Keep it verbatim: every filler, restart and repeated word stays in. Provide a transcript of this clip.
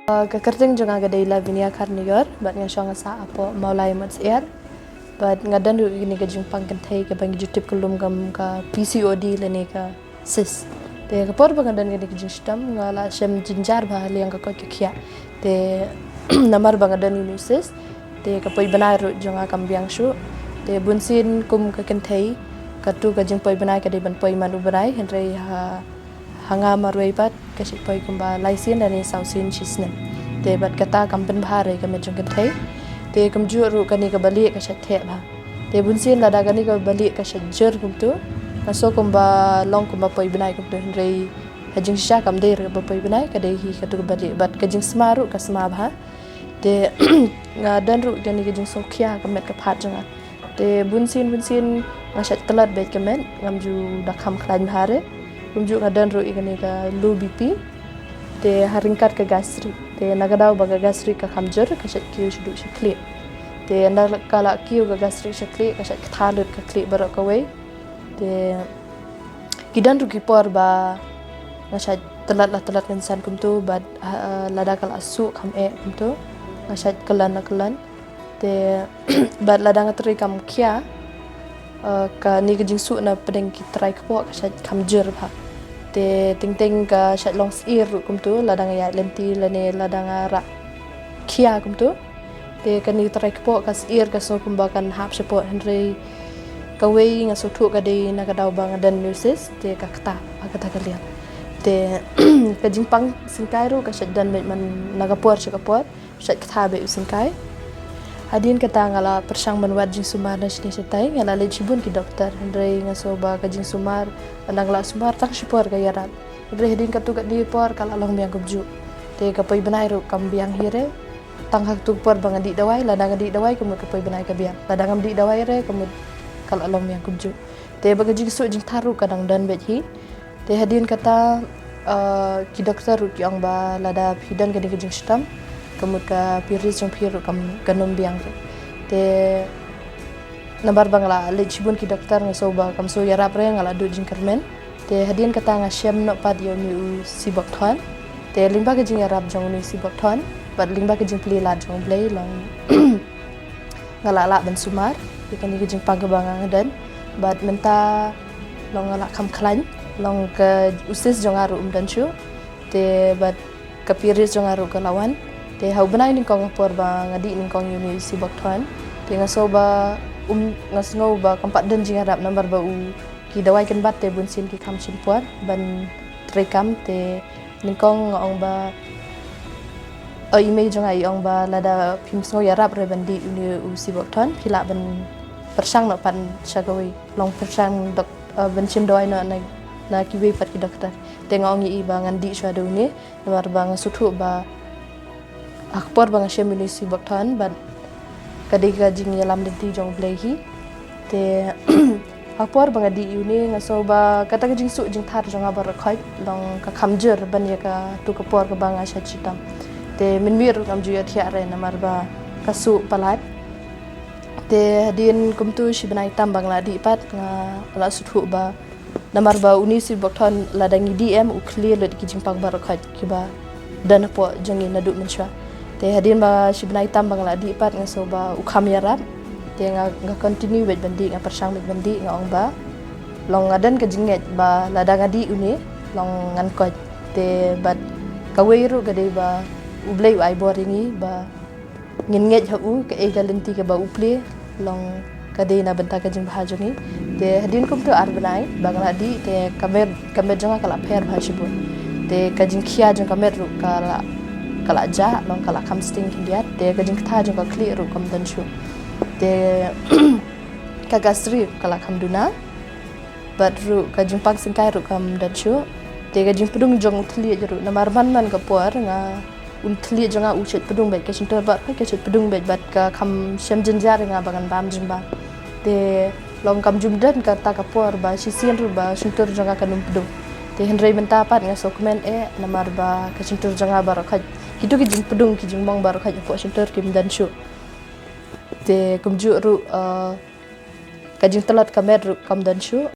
Uh, ka kyrteng jong nga ka dei Lavinia Kharnigor, bad nga shong nga sah hapoh Mawlai Mawtsyiar. Bad nga don ruh ïa kane ka jingpang kynthei kaba ngi ju tip kyllum kum ka P C O D lane ka cyst. Te ka por ba nga don kane ka jingshitom nga la shem jynjar bha ha liang ka koit ka khiah. Te namar ba nga don ïa une u cyst, te ka poi bnai ruh jong nga kam biang shuh. Te bunsien kum ka kynthei, katu ka jingpoi bnai ka dei ban poi man u bnai, hynrei ha ha nga marwei pat ka shait poi kumba lai sien lane saw sien shisnem. Te bad kata kam pynbha re ka met jong kynthei. Te kumjuh ruh kane kaba lieh ka shait theh bha. Te bunsien lada kane kaba lieh ka shait jur kumtu, nga sngew kumba long kumba poi bnai kumtu, hynrei ha jingshisha kam dei re kaba poi bnai, ka dei hi katu kaba lieh. Bad ka jingsma ruh ka sma bha. Te nga don ruh kane ka jingsngewkhia ha ka met ka phad jong nga. Te bunsien bunsien nga shait tlot beit ka met, ngam ju da kham khlaiñ bha re. Kumjuh nga don ruh ïa kane ka low B P. Te ha ryngkat ka gastric, te na ka daw ba ka gastric ka kham jur, ka shait kiew shaduh sha khlieh. Te ynda ka la kiew ka gastric sha khlieh, ka shait ktha lut ka khlieh baroh kawei. Te ki don ruh ki por ba nga shait tlot la tlot kynsan kumtu, bad, ah, lada ka la suh kham eh kumtu, nga shait kyllon la kyllon. Te bad lada nga trei kam khia, uh, kane ka jingsuh na pdeng ki trai kpoh ka shait kham jur bha. Te teng teng ka shait long syier ruh kumtu, lada nga ïaid lynti lane lada nga rah khia kumtu. Te kane ka trai kpoh ka syier, ka sngew kumba kan hap shapoh, hynrei kawei nga sngewthuh ka dei na ka daw ba nga don une u cyst, te ka ktah ha kata ka liang. Te ka jingpang syngkai ruh ka shait don beit man na ka por sha ka por, shait ktah beit u syngkai. Hadien kata nga la pyrshang ban wad jingsumar na shane shatai, nga la leit shibun ki doktor, hynrei nga sngew ba ka jingsumar, ynda nga la sumar tang shipor ka ïarap. Hynrei hadien katu ka dei por ka la long biang kumjuh. Te ka poi bnai ruh kam biang hi re. Tang ha katu ka por ba nga dih dawai, lada nga dih dawai ka mut ka poi bnai ka biang. Lada ngam dih dawai re ka mut ka la long biang kumjuh. Te ba ka jingsuh jingthar ruh ka dang don beit hi. Te hadien kata, uh, ki doktor ruh ki ong ba lada phi don kane ka jingshitom, ka mut ka periods jong phi ruh kam, kan ym biang re. Te namar ba nga la leit shibun ki doktor, nga sngew ba kam shu ïarap re, nga la duh jingkyrmen. Te hadien kata nga shem noh pat ïa une u Ciboxone. Te lyngba ka jingïarap jong une u Ciboxone bad lyngba ka jingplie lad jong U Blei, long nga la lah ban sumar ïa kane ka jingpang kaba nga don. Bad mynta long nga la kham khlaiñ, long ka u cyst jong nga ruh um don shuh. Te bad ka periods jong nga ruh ka la wan. Te ha u bnai nyngkong ha por ba nga dih nyngkong ïa une u Ciboxone, te nga sngew ba, um, nga sngew ba kam pat don jingïarap namar ba u, ki dawai kynbat te bunsien ki kham shim por ban treikam. Te nyngkong nga ong ba, uh, i mei jong nga i ong ba lada phim sngew ïarap re ban dih une u Ciboxone, phi lah ban pyrshang noh pat sha kawei, long pyrshang dok, uh, ban shim dawai noh na, na kiwei pat ki doktor. Te nga ong ïa i ba ngan dih shuwa da une, namar ba nga sngewthuh ba ha ka por ba nga shem une u Ciboxone bad ka dei ka jingïalam lynti jong U Blei hi. Te ha ka por ba nga dih ïa une, nga sngew ba kata ka jingsuh jingthar jong nga baroh khoit long ka kham jur ban ïa katu ka por kaba nga shait shitom. Te mynmiet ruh ngam ju ïohthiah re namar ba ka suh palat. Te hadien kumtu shi bnai tam ba nga la dih pat, nga la sngewthuh ba namar ba une u Ciboxone lada ngi dih em, u khlieh lut ki jingpang baroh khoit kiba don hapoh jong ngi naduh mynshuwa. Te hadien ba shi bnai tam ba nga la dih pat, nga sngew ba u kham ïarap. Te nga, nga continue beit ban dih, nga pyrshang beit ban dih, nga ong ba long nga don ka jingngeit ba lada nga dih une long ngan koit. Te bad kawei ruh ka dei ba U Blei u ai bor ïa ngi ba ngin ngeit ha u, kaei ka lynti kaba u plie long ka dei na bynta ka jingbha jong ngi. Te hadien kumtu ar bnai ba nga la dih, te ka met, ka met jong nga ka la pher bha shibun. Te ka jingkhia jong ka met ruh ka la, ka la jah, long ka la kham sting khyndiat. Te ka jingktha jong ka khlieh ruh kam don shuh. Te ka gastric ka la kham duna. Bad ruh ka jingpang syngkai ruh kam don shuh. Te ka jingpdung jong u thylliej ruh, namar man man ka por nga, u thylliej jong nga u shait pdung beit, ka shyntur baroh khoit ka shait pdung beit bad ka kham shem jynjar ïa nga ba ngan bam jingbam. Te long kam ju don kata ka por ba shisien ruh ba shyntur jong nga kan ym pdung. Te hynrei mynta pat nga sngewkmen eh namar ba ka shyntur jong nga baroh khoit, kito ki jingpdung ki jingmong baroh khoit hapoh shyntur kim don shuh. Te kumjuh ruh, uh, ka jingtlot ka met ruh kam don shuh.